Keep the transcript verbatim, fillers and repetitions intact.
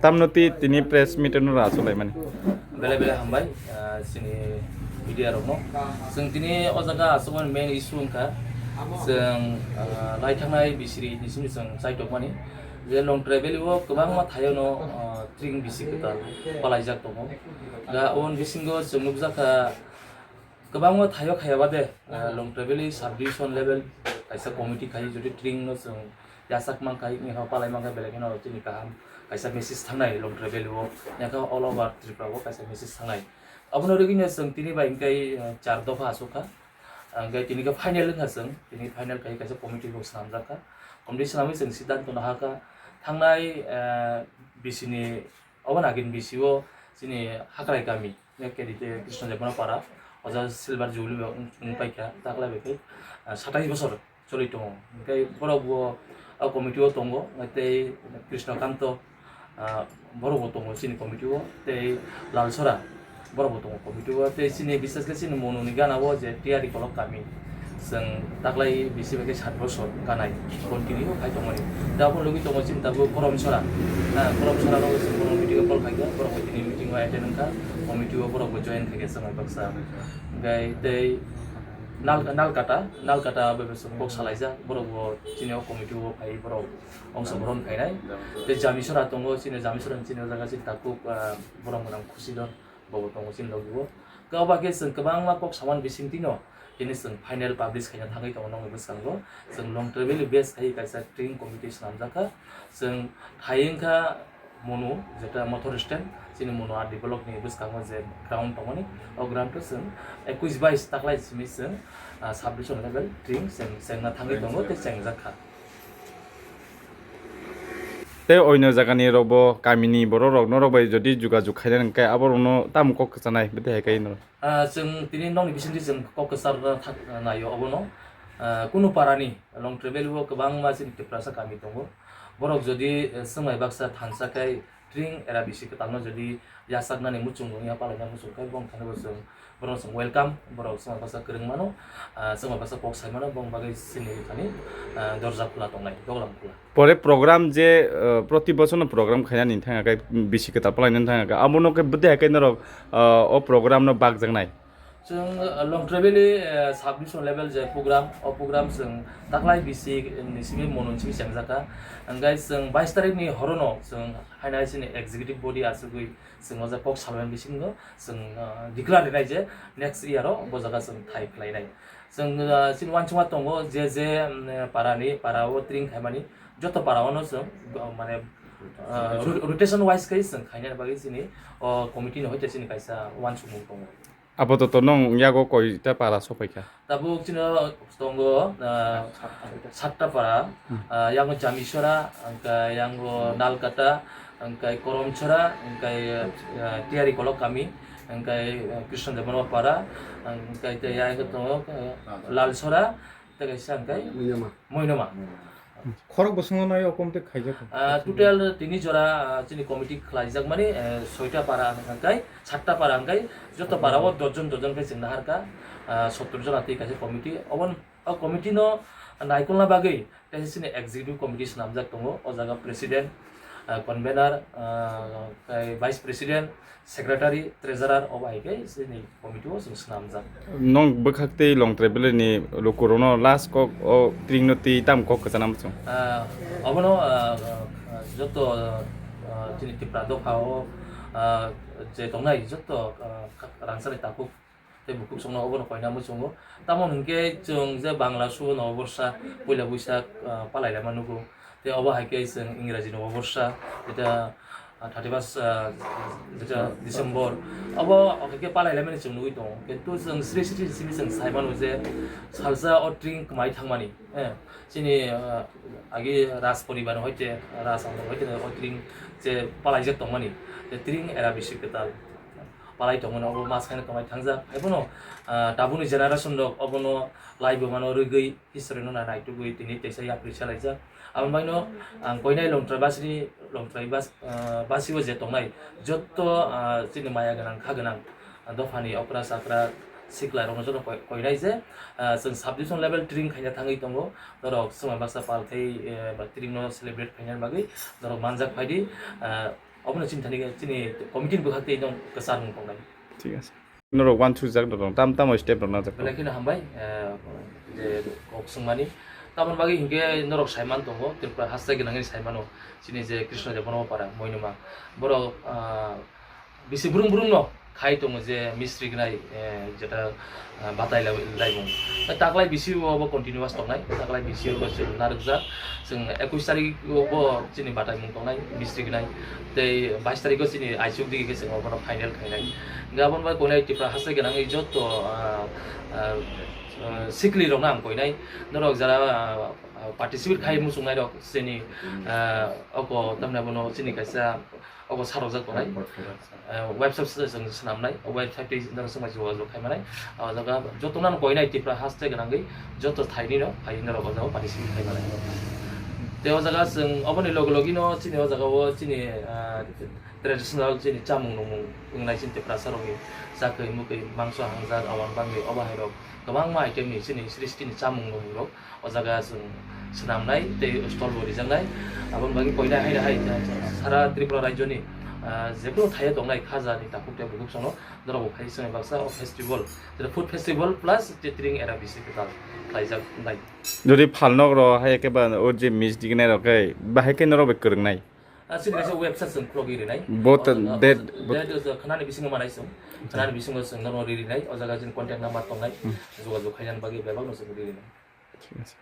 Tamno ti tini press meet no ra chulai mani. Bele bele hambai, ah, chini media rokno. Chwng tini o jaga aswkmani main issue wngkha. Chwng, ah, lai thangnai bisiri ni simi chwng chai tongmani. Je Longtrai Valley o kwbangma thaio no, ah, tring bisi kwtal palaijak tongo. Da on bisingo chwng nukjakha kwbangma thaio khaya bade, ah, Longtrai Valley sub division level kaisa committee khai jodi tring no chwng yasak mankhai, wngkha palai mankhai, belai kheno chini kaham kaisa message thangnai Longtrai Valley o, wngkha all over Tripura o kaisa message thangnai. Abono rigwino chwng tini bai hwnkhe, eh, char dopha asukha. Hwnkhe tini khe final wngkha chwng, tini final khai kaisa committee bo swnamjakha. Committee swnamwi chwng siddhanto nahakha thangnai, eh, bisini, obo nagin bisio chini Hakrai kami. Nokni khe Krishna Jabana para, o jaga silver jubilee bo wng, wng paikha, taklai bai khe, ah, satais bosor choli tongo. Hwnkhe borok bo o committee o tongo, tei Krishna Kanto, ah, borok bo tongo chini committee o, tei Lalsora borok bo tongo committee o, tei chini bises khe chini Monu ni gana o je Tiyari Kolok kami. Chwng taklai bisi bai khe sat bosor kanai continue khai tongmani. Tabuk logwi tongo chini tabuk Koromsora. Ha, Koromsora rok chwng bono video call khaikha, borok bo tini meeting o attend wngkha, committee o borok bo join khaikha chwng bai baksa. Hwnkhe tei Nal-, Nalkata, Nalkata bai bo chwng kok salaijak, borok bo chini o committee o phai borok ongsogrohon khainai. Tei Jamisora tongo, chini Jamisora ni chini o jaga chini tabuk, ah, borok mwnang Khusidon. Bobo tongo chini logi o. Khe obo khe chwng kwbangma kok samani bisingtwi no tini chwng final publish khaina thangwi tongo nokni bwskango. Chwng Longtrai Valley base khai kaisa tring committee swnamjak kha. Chwng hai wngkha Monu, jeta motor stand, chini Monu R D block ni bwskango je ground tongmani, o ground o chwng ekwis bais taklai simi chwng, ah, sub division level tring chwng chengna thangwi tongo tei chengjak kha. Tei oino jagani rok bo kamini borok rok norok bai jodi jugajug khainai hwnkhe aborokno tamo kok kwchanai bwtwi hai khe norok? Ah, chwng tini nokni bisingtwi chwng kok kwcharna thak-, naio obono. Ah, kunu parani Longtrai Valley o kwbangma chini Tiprasa kami tongo. Borok jodi, eh, swngmai baksa thansa khai tring era bisi kwtalno jodi yachaknani muchung wngya palaina muchung khai bong thani bo chwng borok chwng welcome, borok chwng baksa kwrwng mano, ah, chwng baksa kok sai mano, bong bagwi chini thani, ah, dorja khula tongnai, doglam khula. Pore program je, ah, proti bochorno program khainani thangya khe bisi kwtal palainani thangya khe abono khe bwtwi hai khe norok, ah, o program no bakjaknai? Chwng, ah, Longtrai Valley, eh, sub division level je program, o program chwng taklai bisi ni simi mono simi chengjak kha. Hwnkhe chwng bais tarikh ni horono chwng haino hai chini executive body achugwi chwng o jaga kok salmani bisingo chwng, ah, declare rinai je next year o bo jaga chwng thai khlainai. Chwng, ah, chini uansukma tongo je je, mm, parani, para o tring khaimani joto para o no chwng, ah, mane, ah, ro-, rotation wise khai chwng khainani bagwi chini o committee ni hoite chini kaisa uansukmung tongo. Apatot nwng yago koita para sokphaikha? Tabuk chini tongo, ah, satta para, ah, yango Jamisora, hwnkhe yango Nalkata, hwnkhe Koromsora, hwnkhe, ah, Tiyari Kolok kami, hwnkhe, ah, Krishna Debbarma para, hwnkhe tei yango tongo, ah, Lalsora, tei kaisa hwnkhe Moinoma. Moinoma. Khorok bwskango nai o committee khaijak kho? Ah, total tini jora, ah, chini committee khlaijak mani, eh, soita para hwnkhe, satta para hwnkhe, joto para o dos jon, dos jon khe chwng naharkha, ah, sottor jona twi kaisa committee. Obo, o committee no naikolna bagwi kaisa chini executive committee swnamjak tongo. O jaga president, ah, convener, ah, tei vice president, secretary, treasurer, obo hai khe chini committee o chwng swnamjak. Nwng bwkhak tei Longtrai Valley ni lukurokno last kok o tring no twi tamo kok kwchana muchung? Ah, obono, ah, ah, joto, ah, chini Tipra dopha o, ah, je tongnai joto, ah, rangchakni takhuk tei bukhuk songno obono koina muchungo. Tamo hwnkhe chwng je Bangla suo Noboborsa, puila Buisak, ah, palai lama nugo. Tei obo hai khe chwng Ingraji Noboborsa, eta, ah, thirty first, ah, jeta December, obo hai khe palai laimani chwng nugwi tongo. Kintu chwng sri sri simi chwng sai mano je salsa o tring kwmai thangmani, eh, chini, ah, agi Raj poribar hoite, Raj amol hoite o tring je palaijak tongmani, je tring era bisi kwtal palai tongmani, obo mas khaino kwmai thangjak. Haiphano, ah, tabukni generation rok obono laibo mano rwgwi, history no nai naitugwi tini teisa yapri salaijak. Aboni bagwino ang koinai Longtrai basini, Longtrai bas-, ah, basio je tongnai jotto, ah, chini maya gwnang, kha gwnang, ah, dophani okra chakra sikla rokno joto koi-, koinai je, ah, chwng sub division level tring khaina thangwi tongo. Norok swmai baksa pal khai, eh, ba tring no celebrate khaina bagwi norok manjak phaidi, ah, Obono chini thani chini committee ni bwkhak tei no kwchar mung tongnai. Thik ase. Norok uansukjak norok tam tamo step rok najak. Belai kheno hambai, eh, je kok swngmani. Tamoni bagwi hinkhe norok saiman tongo, Tripura haste gwnangni saimano. Chini je Krishna Debbarma para, Moinuma. Borok, ah, bisi brum brum no khai tongo je mistri gnai, eh, jeta, ah, batai lai-, laimung. Taklai bisi o bo continuous tongnai, taklai bisi o bo chwng narwkjak. Chwng ekush tarik o bo chini bataimung tongnai, mistri gnai. Tei bais tarik o chini aisuk digi khe chwng obono final khainai. Hingkhe aboni bai konai Tripura haste gwnangwi joto, ah, ah, ah, sikli rokno ang koinai. Norok jara, ah, ah, participate khai muchungnai rok chini, ah, oko tamni abono chini kaisa obo sarojak tongnai. Eh, website se chwng swnamnai, o website tei norok chwng bai jogajog khai manai. O jaga joto nang koinai Tripura haste gwnangwi joto thaini no phai norok o jaga participate khai manai. Tei o jaga chwng oboni logi logi no chini o jaga o chini, ah, traditional chini chamung nungmung wngnai chini Tiprasa rokni chakwi mukwi mangso hangjak awang bangwi obo hai rok kwbangma item ni chini srishti ni chamung nungmung rok. O jaga chwng swnamnai tei stall bo rijaknai. Aboni bagwi koinai haino hai sara Tripura rajyoni, ah, jekunu thaio tongnai khaja ni takhuk tei bukhuk sono norok bo phai swnai baksa o festival, jeta food festival plus catering era bisi kwtal khlaijak nai. Jodi phalnok ro hai khe ba o je mistri gnai rok khe bahai khe norok bai kwrwngnai. Ah, chini kaisa website chwng khulogwi rinai. Bo ta-, O jaga, date, bo date o jaga khnani bisingo manai chwng. Khnani bisingo chwng norok ri rinai. O jaga chini contact number tongnai. Hmm. Jogajog khainani bagwi bebak no chwng ri rinai. Thik ase.